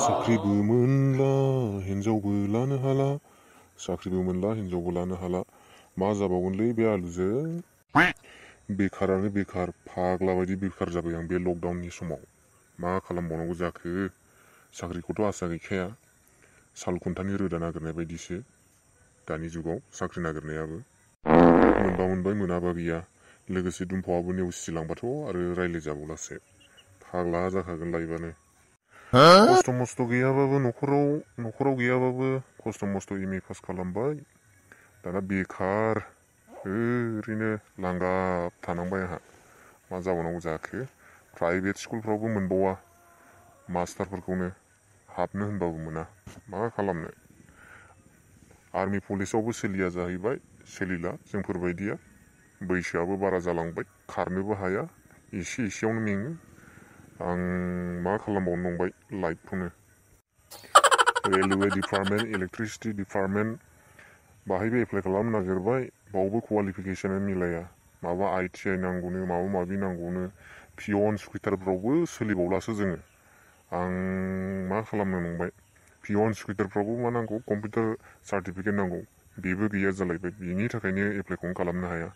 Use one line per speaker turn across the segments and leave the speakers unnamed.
साख्रिबो मोनला हिनजावबो लानो हाला साख्रिबो मोनला हिनजावबो लानो हाला मा जाबावगोनलै बे आलुजों बेखारानो बेखार फाग्ला बायदि बेखार जाबाय आं बे लकडाउननि समाव मा खालामबावनांगौ जाखो साख्रिखौथ' आसा गैखाया साल खुन्थानि रोदा नागिरनाय बायदिसो दानि जुगाव साख्रि नागिरनायाबो मोनबा मोनबाय मोनाबा गैया लोगोसे दुमफावआबो नेवसिलांबाथ' आरो रायज्लायजाबावलासो फाग्ला जाखागोन लाइफआनो खस्थ' मस्थ' गैयाबाबो न'खराव गैयाबाबो खस्थ' मस्थ' एम.ए. पास खालामबाय दाना बेखार ओरैनो लांगाब थानांबाय आंहा मा जाबावनांगौ जाखो प्राइभेट स्कुलफ्रावबो मोनबावा मास्टारफोरखौनो हाबनो होनबाबो मोना मा खालामनो आर्मि पुलिसावबो सोलिया जाहैबाय सोलिला जोंफोरबायदिया बैसोआबो बारा जालांबाय खारनोबो हाया एसे एसेयावनो मेङो आं मा खालामबावनो नंबाय लाइफखौनो रेलवे डिपार्टमेन्ट इलेक्ट्रिसिटि डिपार्टमेन्ट बाहायबो एप्लाइ खालामनो नागिरबाय बावबो क्वालिफिकेसना मिलाया माबा ITI नांगौनो माबा माबि नांगौनो पिअन सुकिटारफ्रावबो सोलिबावलासो जोङो आं मा खालामनो नंबाय पिअन सुकिटारफ्रावबो मा नांगौ कम्पिउटार सार्टिफिकेट नांगौ बेबो गैया जालायबाय बिनि थाखायनो एप्लाइखौनो खालामनो हाया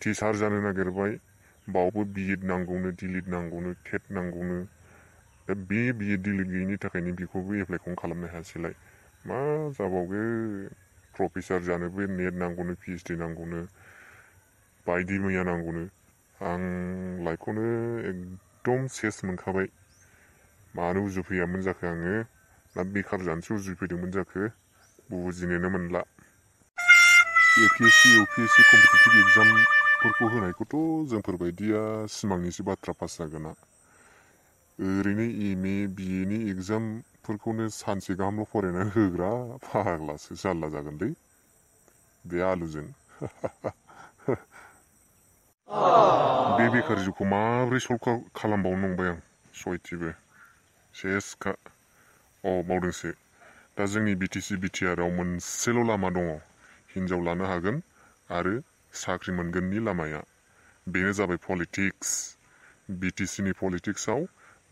टिचार जानो नागिरबाय बावबो B.Ed नांगौनो D.Litt नांगौनो टेट नांगौनो दा बे B.Ed D.Litt गैयिनि थाखायनो बेखौबो एप्लाइखौनो खालामनो हायासैलाय मा जाबावगोन प्रफेसार जानोबो नेट नांगौनो PhD नांगौनो बायदि मैया नांगौनो आं लाइफखौनो एकदम सेस मोनखाबाय मानो उजुफैयामोन जाखो आङो ना बेखार जानोसो उजुफैदोंमोन जाखो बुजिनोनो मोनला APSC UPSC कम्पिटिटिभ एग्जामफोरखौ होनायखौथ' जोंफोरबायदिया सिमांनिसो बाथ्रा पास जागोना ओरैनो M.A. B.A. नि एग्जामफोरखौनो सानसे गाहामल' फरायनानै होग्रा फाग्लासो जारला जागोनलै बे आलुजों बे बेखार जिउखौ माबोरै सल्भ खालामबावनो नंबाय आं सयथिबो सेसखा बावदोंसो दा जोंनि BTR-आव मोनसेल' लामा दङ हिनजाव लानो हागोन आरो साख्रि मोनगोननि लामाया बेनो जाबाय पलिटिक्स BTC-नि पलिटिक्सआव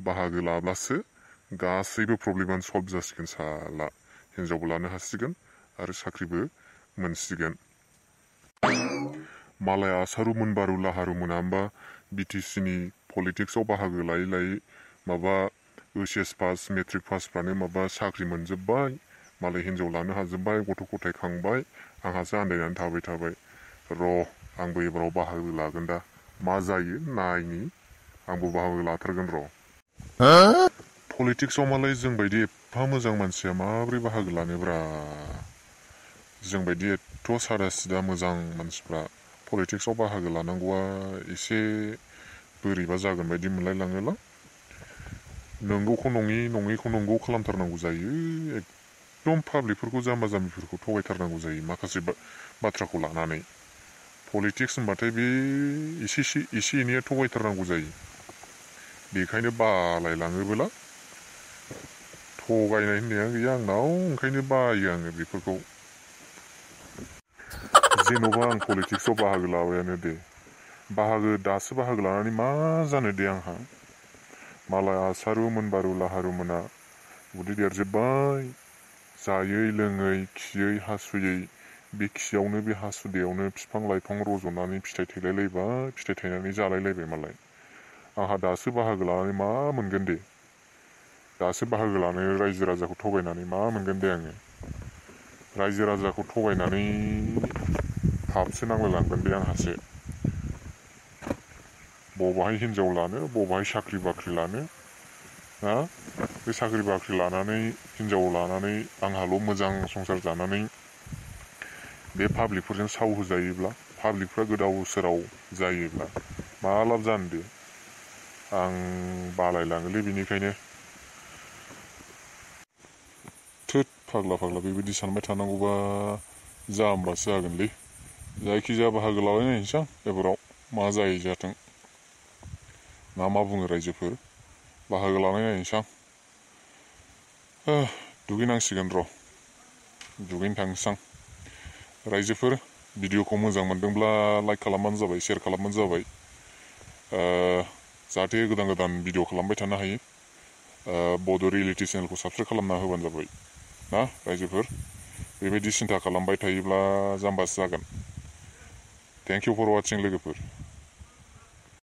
बाहागो लाब्लासो गासैबो प्रब्लेमानो सल्भ जासिगोन साला हिनजावबो लानो हासिगोन आरो साख्रिबो मोनसिगोन मालाय आसारु मोनबारु लाहारु मोना होमबा BTC-नि पलिटिक्सआव बाहागो लायै लायै माबा HS पास मेट्रिक पासफ्रानो माबा साख्रि मोनजोब्बाय मालाय हिनजाव लानो हाजोब्बाय गथ' गथाय खांबाय आंहासो आन्दायनानै थाबाय र' आंबो एबाराव बाहागो लागोन दा मा जायो नायनि आंबो बाहागो लाथारगोन र' पलिटिक्सआव मालाय जोंबायदि एफा मोजां मानसिया माबोरै बाहागो लानोब्रा जोंबायदि एथ' सादा सिदा मोजां मानसिफ्रा पलिटिक्सआव बाहागो लानांगौआ एसे बोरैबा जागोन बायदि मोनलायलाङोला नंगौखौ नङि नङैखौ नंगौ खालामथारनांगौ जायो एकदम पाब्लिकफोरखौ जाम्बा जाम्बिफोरखौ थगायथारनांगौ जायो माखासे बाथ्राखौ लानानै पलिटिक्स होनबाथाय बे एसे एनैया थगायथारनांगौ जायो बेखायनो बालायलाङोबोला थगायनाय होननाया गैया आंनाव ओंखायनो बायो आङो बेफोरखौ जेन'बा आं पलिटिक्सआव बाहागो लाबायानो दे दासो बाहागो लानानै मा जानो दे आंहा मालाय आसारु मोनबारु लाहारु मोना उदै देरजोब्बाय जायै लोङै खियै हासुयै बे खियावनो बे हासुदैयावनो बिफां लाइफां रज'नानै फिथाइ थायलायलायबाय फिथाइ थायनानै जालायलायबाय मालाय आंहा दासो बाहागो लानानै मा मोनगोन दे दासो बाहागो लानानै रायजो राजाखौ थगायनानै मा मोनगोन दे आङो रायजो राजाखौ थगायनानै हाबसो नांलायलांगोन दे आंहासो बबावहाय हिनजाव लानो बबावहाय साख्रि बाख्रि लानो बे साख्रि बाख्रि लानानै हिनजाव लानानै आंहाल' मोजां संसार जानानै बे पाब्लिकफोरजों साव होजायोब्ला पाब्लिकफ्रा गोदाव सोराव जायोब्ला मा लाब जानो दे आं बालायलाङोलै बेनिखायनो थोद फाग्ला बेबायदि सानबाय थानांगौबा जाम्बासो जागोनलै जायखिजाया बाहागो लाबाय नायनोसै आं एबाराव मा जायो जाथों ना मा बुङो रायजोफोर बाहागो लानाय नायनोसै आं दुगैनांसिगोन र' दुगैनो थांनोसै आं रायजोफोर भिडिअखौ मोजां मोनदोंब्ला लाइक खालामबानो जाबाय शेयार खालामबानो जाबाय जाहाथे गोदान भिडिअ खालामबाय थानो हायो बड' रियेलिटि चेनेलखौ साबस्क्राइब खालामना होबानो जाबाय ना रायजोफोर बेबायदि सिन्था खालामबाय थायोब्ला जाम्बासो जागोन थेंक इउ फर वाचिं लोगोफोर